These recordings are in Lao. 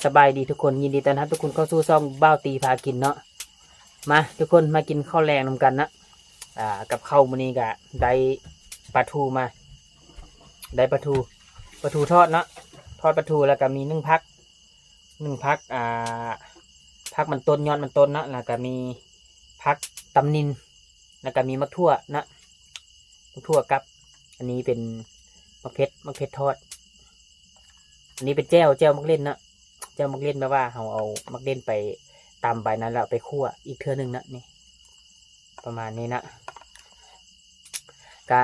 ສະບາຍດີທຸກຄົນ, ຍິນດີຕ້ອນຮັບທຸກຄົນເຂົ້າສູ່ຊ່ອງບ່າວຕີພາກິນເນາະ. ມາທຸກຄົນ ມາກິນເຂົ້າແລງນຳກັນເນາະ. ອ່າ ກັບເຂົ້າມື້ນີ້ກະໄດ້ປາທູມາ, ໄດ້ປາທູ ປາທູທອດເນາະ, ທອດປາທູ ແລ້ວກະມີໜຶ້ງຜັກ ໜຶ້ງຜັກ ອ່າ ຜັກມັນຕົ້ນ ຍອດມັນຕົ້ນເນາະ, ແລ້ວກະມີຜັກຕຳນິນ ແລ້ວກະມີໝາກຖົ່ວເນາະ, ໝາກຖົ່ວກັບ ອັນນີ້ເປັນໝາກເຜັດ ໝາກເຜັດທອດ. ອັນນີ້ເປັນແຈ່ວ ແຈ່ວໝາກເລັ່ນເນາະ, ແຈ່ວໝາກເລັ່ນແບບວ່າເຮົາເອົາໝາກເລັ່ນໄປຕຳໃບນັ້ນ ແລ້ວເອົາໄປຂົ້ວອີກເທື່ອໜຶ່ງເນາະ. ນີ້ ປະມານນີ້ເນາະ. ກະ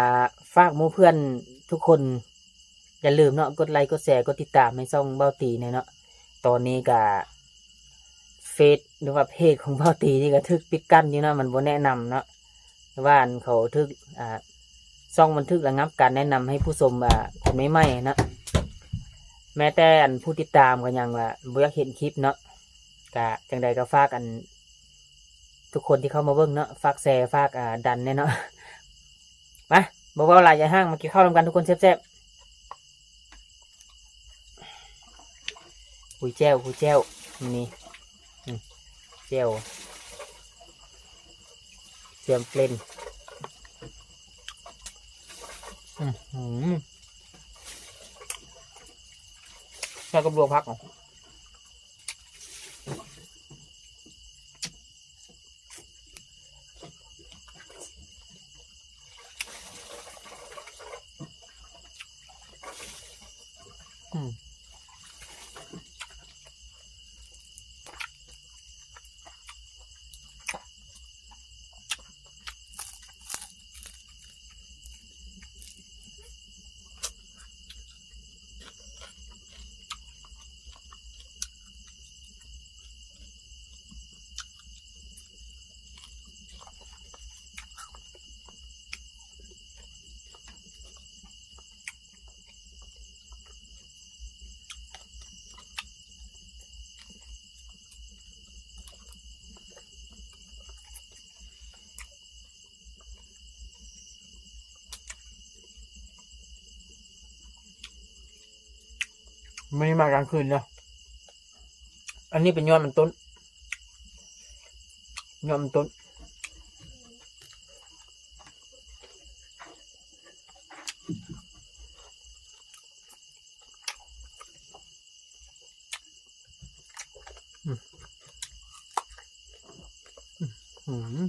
ຝາກໝູ່ເພື່ອນທຸກຄົນ ຢ່າລືມເນາະ ກົດໄລ ກົດແຊ ກົດຕິດຕາມໃຫ້ຊ່ອງບ່າວຕີແດ່ເນາະ. ຕອນນີ້ກະເຟສ ຫຼືວ່າເພຈຂອງບ່າວຕີນີ້ກະຖືກປິດກັ້ນຢູ່ເນາະ, ມັນບໍ່ແນະນຳເນາະ, ວ່າອັນເຂົາຖືກ ອ່າ ຊ່ອງມັນຖືກລະງັບການແນະນຳໃຫ້ຜູ້ຊົມ ອ່າ ຄົນໃໝ່ໆເນາະ. ແມ້ແຕ່ອັນຜູ້ຕິດຕາມກະຍັງວ່າບໍ່ຢາກເຫັນຄລິບເນາະ. ກະຈັ່ງໃດກະຝາກອັນ ທຸກຄົນທີ່ເຂົ້າມາເບິ່ງເນາະ, ຝາກແຊ ຝາກ ອ່າ ດັນແດ່ເນາະ. ມາ ບໍ່ເວົ້າຫຼາຍຢາຍຫ້າງ, ມາກິນເຂົ້ານຳກັນທຸກຄົນແຊບໆ. ຄຸຍແຈ່ວ ຄຸຍແຈ່ວ ນີ້ ອືມ ແຈ່ວ ແຈ່ວເລັ່ນ ອືມ ໃສ່ກັບລວກຜັກ ອືມ. ມື້ນີ້ມາກາງຄືນເນາະ. ອັນນີ້ເປັນຍອດມັນຕົ້ນ ຍອດມັນຕົ້ນ ອືມ ອືມ.